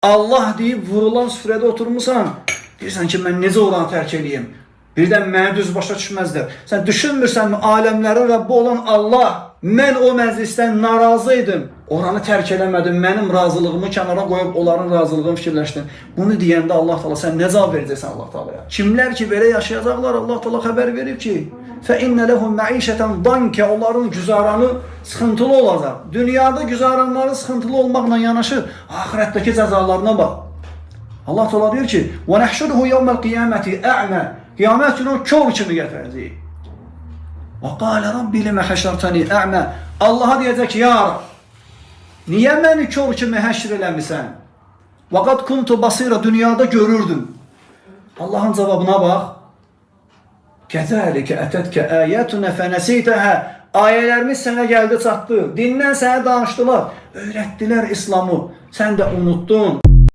Allah deyib vurulan süfrədə oturmusan. Deyirsən ki, mən necə oranı tərk eləyim? Birdən məni düz başa düşməzlər. Sən düşünmürsənmi aləmlərin Rəbbi olan Allah, mən o məclisdən narazı idim. Oranı tərk eləmədim, mənim razılığımı kənara qoyub onların razılığını fikirləşdim. Bunu deyəndə Allah Taala sən nə cavab verəcəksən Allah Taalaya? Kimlər ki belə yaşayacaqlar, Allah Taala xəbər verib ki, fe inne lehum maişeten danke, onların güzaranı sıxıntılı olacaq. Dünyada güzaranları sıxıntılı olmaqla yanaşı, axirətdəki cəzalarına bax. Allah Teala deyir ki: "Və nəhşuruhu yevmel qiyameti a'ma." Qiyamət günü o kör kimi gətirəcəyik. Və qala rabbi limə həşərtəni a'ma. Allaha deyəcək ki, ya Rab, niyə məni kör kimi həşr eləmisən? Və qad kuntu basira, dünyada görürdüm. Allahın cavabına bax. Kəzəlikə ətətkə ayətuna fənəsitəhə. Ayələrimiz sənə gəldi çatdı. Dindən sənə danışdılar. Öyrətdilər İslamı. Sən də unuttun.